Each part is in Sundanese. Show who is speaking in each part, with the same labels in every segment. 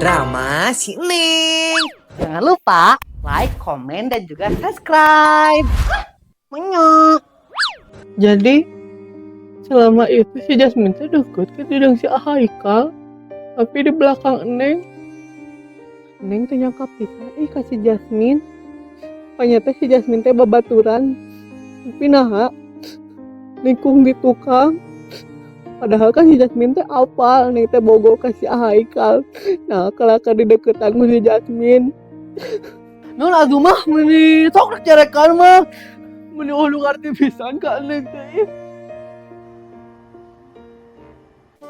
Speaker 1: Drama si Neng.
Speaker 2: Jangan lupa like, komen, dan juga subscribe. Menyok.
Speaker 3: Jadi selama itu si Jasmine teh deket ke jeung si Haikal, tapi di belakang Neng. Neng teh nyangka pisan ih ka si Jasmine. Ternyata si Jasmine teh babaturan. Tapi naha nikung di tukang. Padahal kan si Jasmine teh apal Neng teh bogoh ka si Haikal. Nah, kalahka dideketan ku si Jasmine. Nun atuh mah meuni sok carekan mah. Meuni euweuh nu ngarti pisan ka Neng teh ih.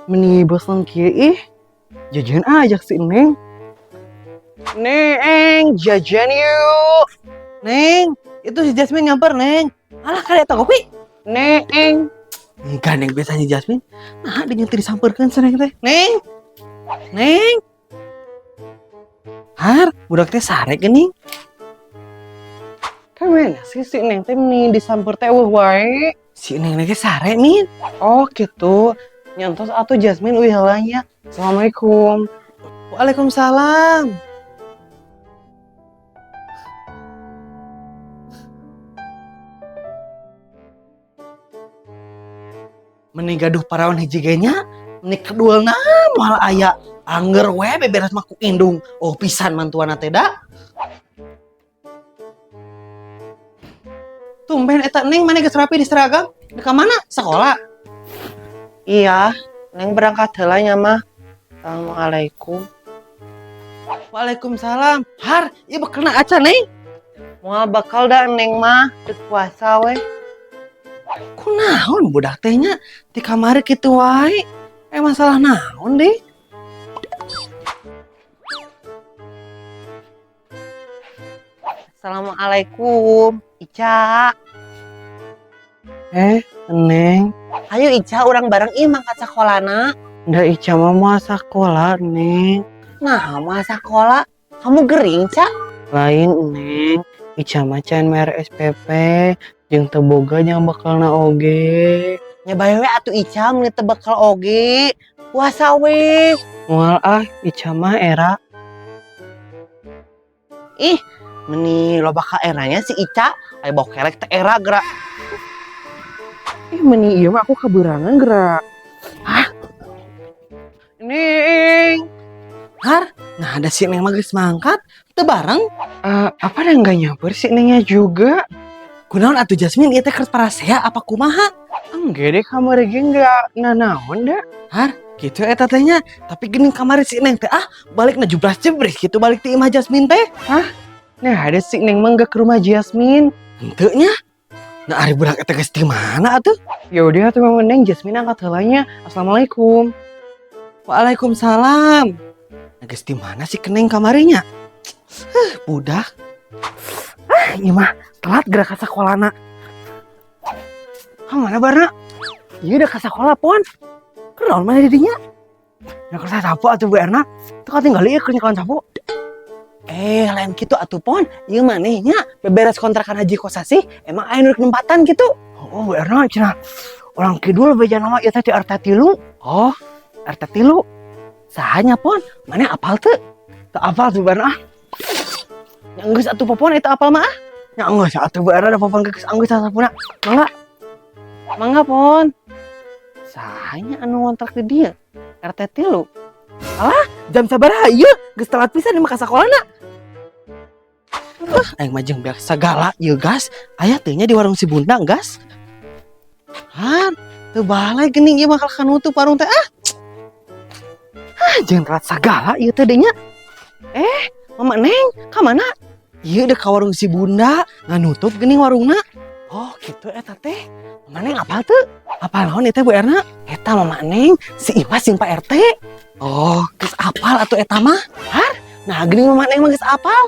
Speaker 3: Meni bosen kieu ih. Jajan ajak si Neng. Neng, jajan yuk.
Speaker 2: Neng, itu si Jasmine nyamper, Neng. Alah, kali eta kopi.
Speaker 3: Neng.
Speaker 2: Enggak, Neng, biasanya Jasmine. Nah, dia nyentuh disamperkeun si Neng teh. Neng. Neng. Har, budak teh sare geuning.
Speaker 3: Kan mana sih si Neng teh meni disamper teh euweuh wae.
Speaker 2: Si Neng lagi sare, Min.
Speaker 3: Oh, gitu. Nyantos atuh Jasmine uih heula nya. Assalamualaikum.
Speaker 2: Waalaikumsalam. Meni gaduh parawan hiji ge nya, meni keduelna moal aya. Angger we beberes mah ku indung. Oh pisan mantuana teh da. Tumben eta Neng maneh geus rapi di seragam. Di ka mana? Sekolah.
Speaker 3: Iya, Neng berangkat heula nya mah. Assalamualaikum.
Speaker 2: Waalaikumsalam. Har, ieu bekelna acan Neng.
Speaker 3: Moal bekal da Neng mah, teu puasa we.
Speaker 2: Kunaon budak teh nya di kamari kitu wae. Masalah naon deh?
Speaker 3: Assalamualaikum, Ica. Neng. Ayo Ica, urang bareng ih mangkat sakolana. Nggak, Ica mah mau sekolah, Neng. Nah, mau sekolah? Kamu gering, Ca? Lain, Neng. Ica mah can mere SPP, jeung teu boga jeung bekalna oge. Nya bae we atuh Ica mun teu bekal oge. Puasa we. Moal ah, Ica mah era. Ih, meni loba ka eranya si Ica, aya bau kelek teh era gerak. Ih, meni ieu mah aku kaberangan gerak. Hah? Neng.
Speaker 2: Har, nah ada si Neng mah geus mangkat, teu bareng.
Speaker 3: Apa dah nggak nyamper si Nengnya juga?
Speaker 2: Kunaon atuh Jasmine ieu teh keur parasea apa kumaha?
Speaker 3: Enggak deh, kamari ge nggak nanaon dah.
Speaker 2: Har, gitu eta teh nya. Tapi geuning kamari si Neng teh ah, balik na jublas jebres gitu balik ti imah Jasmine teh.
Speaker 3: Hah? Nah, ada si Neng mah nggak ke rumah Jasmine.
Speaker 2: Henteu nya. Nah, ari budak eta geus di mana atuh?
Speaker 3: Ya udah atuh Mama Neng, Jasmine angkat heula nya. Assalamualaikum.
Speaker 2: Waalaikumsalam. Nah, geus di mana si Neng kamarinya? Budak. Ah, ieu mah telat gerak ka sakolana. Ka mana Barna? Ieu udah ka sakola pon. Kenaon mana di dinya? Ya keur sapu atuh Bu Erna. Teu katinggali ieu keur nyekalan sapu. Lain kitu atuh pon. Ieu maneh nya beberes kontrakan Haji Kosasih, emang aya nu rek nempatan kitu?
Speaker 3: Oh, Bu Erna cenah orang kidul beja nama ieu teh di RT 3.
Speaker 2: Oh, RT 3. Sahanya pon? Maneh apal teu?
Speaker 3: Teu apal tuh Bu Erna.
Speaker 2: Nya geus atuh popon eta apal mah ah.
Speaker 3: Nya geus atuh Bu Erna da popon geus anggeus sasapuna. Mangga.
Speaker 2: Mangga pon. Sahanya anu ngontrak di dieu? RT 3. Alah, jam sabaraha ieu? Geus telat pisan di mah ka sakolana. Ah, aing mah jeung beak sagala ieu gas. Aya teu nya di warung si Bunda gas. Han, teu balik geuning ieu mah kalahkan nutup warung teh ah. Ah, jeung telat sagala ieu teh deui nya. Mama Neng, ka mana? Ieu deh ka warung si Bunda, nggak nutup geuning warungna. Oh, gitu eta teh. Mama Neng apal teu? Apal naon eta Bu Erna? Eta Mama Neng, si Imas jeung Pak RT. Oh, geus apal atuh eta mah? Har? Nah, geuning Mama Neng mah geus apal.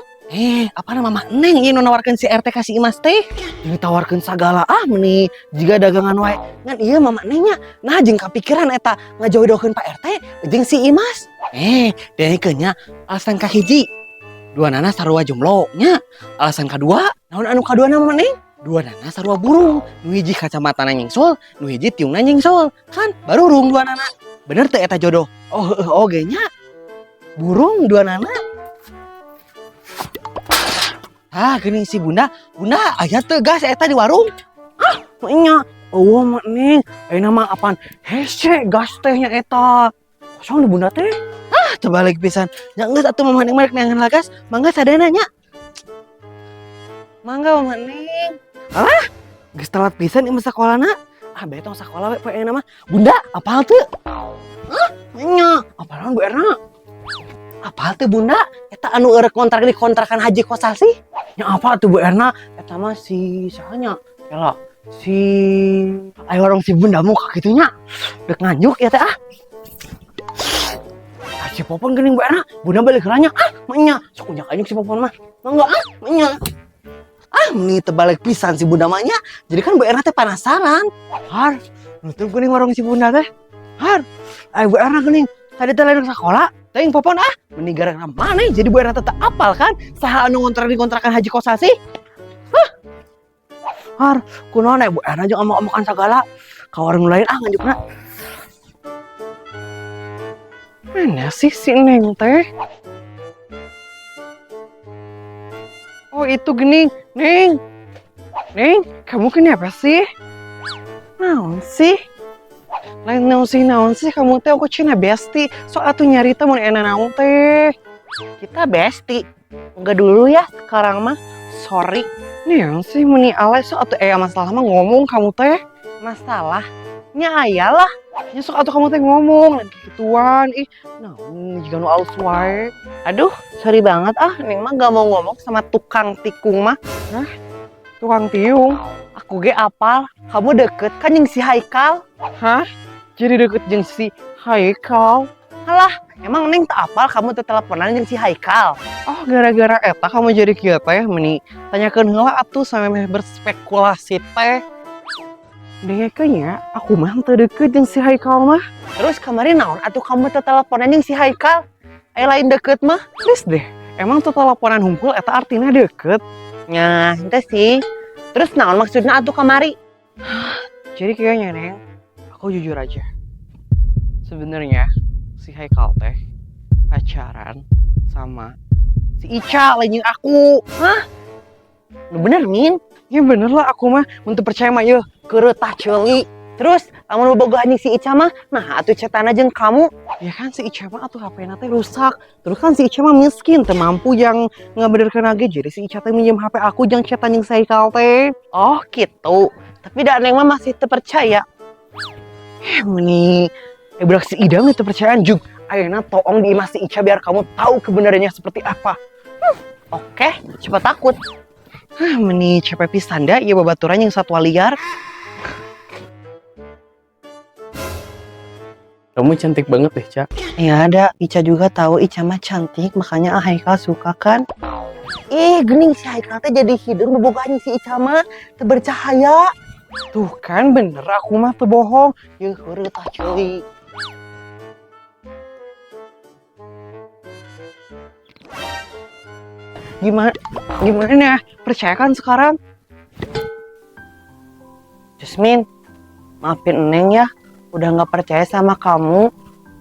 Speaker 2: Apa nama Mama Neng ieu nu nawarkeun si RT ka si Imas teh? Jeung ditawarkeun sagala ah meuni jiga dagangan wae. Ngan ieu Mama Neng nya, nah jeung kapikiran eta ngajodohkeun Pak RT jeung si Imas. Dengekeun nya alasan kahiji. Dua nana sarua jomblo nya. Alasan kadua, naon anu kadua Mama Neng? Dua nana sarua burung, nu hiji kacamatana nyengsul, nu hiji tiungna nyengsul. Kan barurung dua nana. Bener teu eta jodoh? Oh, heueuh oge nya. Burung dua nana. Ah, geuning si Bunda. Bunda, aya teu gas eta di warung? Ah, nya. Eueuh mah Neng, ayeuna mah apaan hese gas teh nya eta. Kosong di Bunda teh. Ah, terbalik pisan. Nya geus atuh Mama Neng mah rek neangan lah gas. Mangga sadayana nya. Mangga Mama Neng. Alah, geus telat pisan ieu mah sakolana. Ah, bae tong sakola we poe ayeuna mah. Bunda, apal teu? Hah? Nya, apalan Bu Erna? Apal teu Bunda? Eta anu eurek kontrak di kontrakan Haji Kosasih? Nya apa tuh Bu Erna? Eta mah si saha Kela si ayo warung si Bunda mau ka kitu nya. Dek nganjuk ya teh ah. Ah, si Popon geuning Bu Erna. Bunda balik heula nya. Ah, nya sok unjak anjuk si Popon mah. Mangga ah, nya. Ah, meni terbalik pisan si Bunda mah nya. Jadi kan Bu Erna teh penasaran. Har, nutup geuning warung si Bunda teh. Har, ayo Bu Erna geuning. Tadi teh lain sekolah, teuing Popon ah, meni gara-gara mana jadi Bu Erna teh teu apal kan saha anu ngontrak di kontrakan Haji Kosasih? Hah? Har, kunaon Bu Erna jeung amok-amokan sagala. Ka warung lain ah nganjukna. Mana sih si Neng teh? Oh itu gening, Neng. Neng, kamu kenapa sih? Naon sih? Lain naon sih kamu teh aku cina bestie. Sok atuh nyarita mun enak naon teh. Kita bestie. Enggak dulu ya sekarang mah. Sorry. Naon sih meni alay sok atuh masalah mah ngomong kamu teh. Masalah? Nya aya lah. Nya sok atuh kamu teh ngomong lain kikituan. Ih, naon jiga nu alus wae. Aduh, sorry banget ah, Neng mah gak mau ngomong sama tukang tikung mah. Hah? Tukang tiung? Aku ge apal, kamu deket kan jeung si Haikal? Hah? Jadi deket jeung si Haikal? Halah, emang Neng tak apal kamu teh teleponan jeung si Haikal? Oh, gara-gara eta kamu jadi kieu teh meni tanyakeun heula atuh sampe berspekulasi teh. Dengekeun aku mah teu deket jeung si Haikal mah. Terus kemarin naon atuh kamu teh teleponan jeung si Haikal? Aya lain deket mah? Please deh, emang tuh teleponan hungkul eta artinya deket? Nya, itu sih. Terus naon maksudnya atuh kamari? Jadi kayaknya Neng, aku jujur aja. Sebenarnya si Haikal teh pacaran sama si Ica lain jeung aku. Hah? Lu bener Min? Ya bener lah aku mah, mun teu percaya mah yeuh keureutah ceuli. Terus lamun bobogohan jeung si Ica mah, nah atuh cetana jeung kamu. Ya kan si Ica mah atuh HP-na teh rusak. Terus kan si Ica mah miskin, teu mampu yang ngabenerkeun lagi. Jadi si Ica teh minjem HP aku jeung cetan jeung si Haikal teh. Oh gitu. Tapi da Neng mah masih teu percaya. Meni budak si Idam teu percayaan juk. Ayeuna toong di imah si Ica biar kamu tahu kebenarannya seperti apa. Oke, cepat takut. Hah, meni capek pisan da ieu babaturan yang satwa liar.
Speaker 3: Kamu cantik banget deh, Ca.
Speaker 2: Ya ada, Ica juga tahu Ica mah cantik, makanya ah Haikal suka kan. Ih, gening si Haikal teh jadi hideung bobogohan si Ica mah teu bercahaya. Tuh kan bener aku mah teu bohong. Yeuh heureut tah ceuli. Gimana? Gimana? Percaya kan sekarang? Jasmine, maafin Neng ya. Udah nggak percaya sama kamu,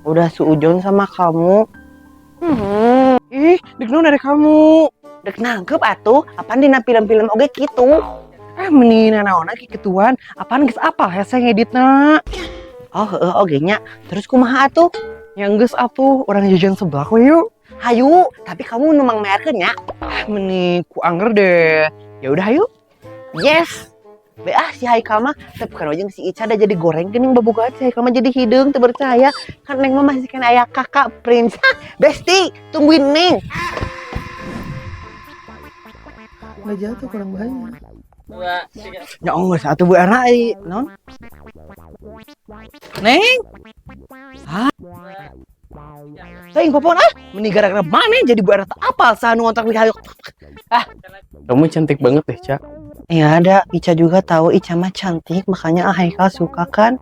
Speaker 2: udah suujon sama kamu. Ih, dek naon dari kamu. Dek nangkep atuh, apaan dina film-film oge kitu. Meni nanaon lagi kituan, apaan geus apal hese ngeditna. Oh, heeh oge nya. Terus kumaha atuh? Ya geus atuh, urang jajan seblak we yuk. Hayu, tapi kamu nu mang meerkeun nya. Ah, meni ku anger deh. Ya udah hayu. Yes. Be ah si Haikal mah tapi kan jeung si Ica da jadi goreng geuning bobogohan si Haikal mah jadi hideung teu percaya. Kan Neng mah masih kan aya kakak Prince. Besti, tungguin Neng.
Speaker 1: Nggak jatuh kurang banyak.
Speaker 3: 2, 3.
Speaker 2: Ya Allah, satu Bu Erna ai naon? Neng. Hah? Teuing Popon ah, meni gara-gara mana jadi Bu Erna teu apal saha nu ngontrak di hayuk. Ah.
Speaker 3: Kamu cantik banget deh, Ca.
Speaker 2: Ya ada, Ica juga tahu Ica mah cantik, makanya ah Haikal suka kan.